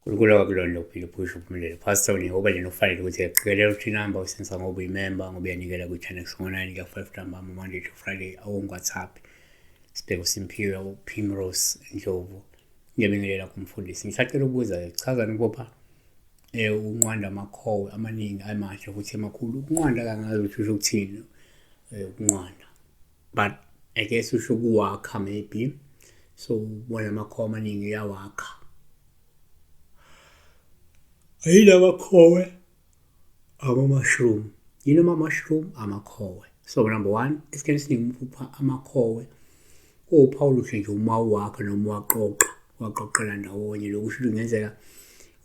Unkulunkulu akakulonda uphile uphushe uphumelele. Pastor uNihoba lena ufanele ukuthi yaqikelela ukuthi inamba usenza ngoba uyimemba ngoba uyanikela kwi-channel ngo-9 kuya ku-5 ntambama Monday to Friday awungu-WhatsApp. Sibheke uSimphiwe uPrimrose Ndlovu. Ngiyabingelela kumfundisi. Ngisacela ukubuza chaza ukubopha unqwanda amakhowe amaningi amahle futhi amakhulu. Ukunqwanda kangazi ukuthi usho ukuthini ukunqwanda. But I guess usho ukuwakha maybe. So ubona amakhowe amaningi uyawakha. Yini amakhowe? Ama-mushroom. Yini ama-mushroom? Amakhowe. So number one, esikhathini esiningi umphupha amakhowe kuwuphawu oluhle nje uma uwakha noma uwaqoqa, uwaqoqela ndawonye. Lokhu kusho ukuthi kungenzeka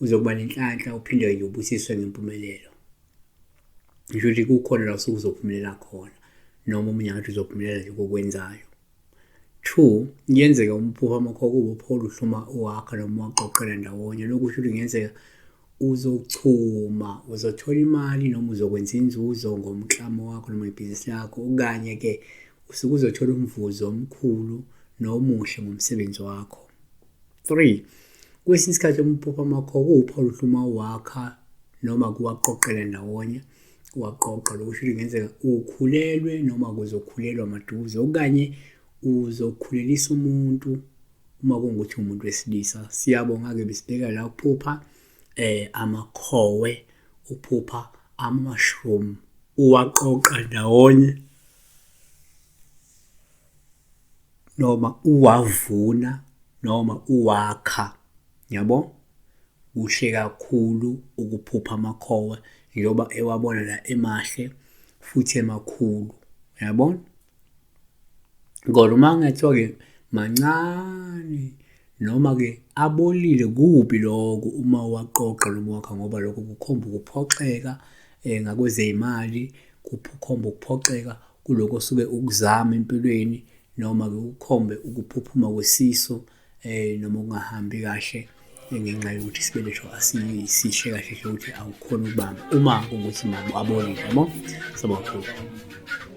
uzokuba nenhlanhla uphinde nje ubusiswe ngempumelelo. Ngisho ukuthi kukhona la usuke uzophumelela khona noma omunye angathi uzophumelela nje kokwenzayo. Two, kuyenzeka umphupha amakhowa kube uphola uhluma uwakha noma uwaqoqela ndawonye. Lokhu kusho ukuthi kungenzeka uzochuma, uzothola imali noma uzokwenza inzuzo ngomklamo wakho noma ngebhizinisi lakho, okanye-ke usuke uzothola umvuzo omkhulu nomuhle ngomsebenzi wakho. Three, kwesinye isikhathi umphupha amakhowa kuwuphawu oluhle uma uwakha noma kuwaqoqela ndawonye. Waqoqa lokhu kusho ukuthi kungenzeka ukhulelwe noma kuzokhulelwa maduze okanye uzokhulelisa umuntu uma kungukuthi umuntu wesilisa. Siyabonga-ke besibheka la ukuphupha amakhowe, uphupha ama-mushroom uwaqoqa ndawonye noma uwavuna noma uwakha, yabo? Kuhle kakhulu ukuphupha amakhowe njengoba ewabona la emahle futhi emakhulu, uyabona? Kodwa uma kungathiwa-ke mancane noma-ke abolile kubi lokho uma uwaqoqa noma uwakha ngoba lokho kukhomba ukuphoxeka ngakwezey'mali, kukhomba ukuphoxeka kulokhu osuke ukuzama empilweni noma-ke kukhombe ukuphuphuma kwesisu noma ukungahambi kahle ngenxa yokuthi isibeletho asisihle kahle hle ukuthi awukhoni ukubamba uma kuwukuthi abolile yabo. Siyabonga kakhulu.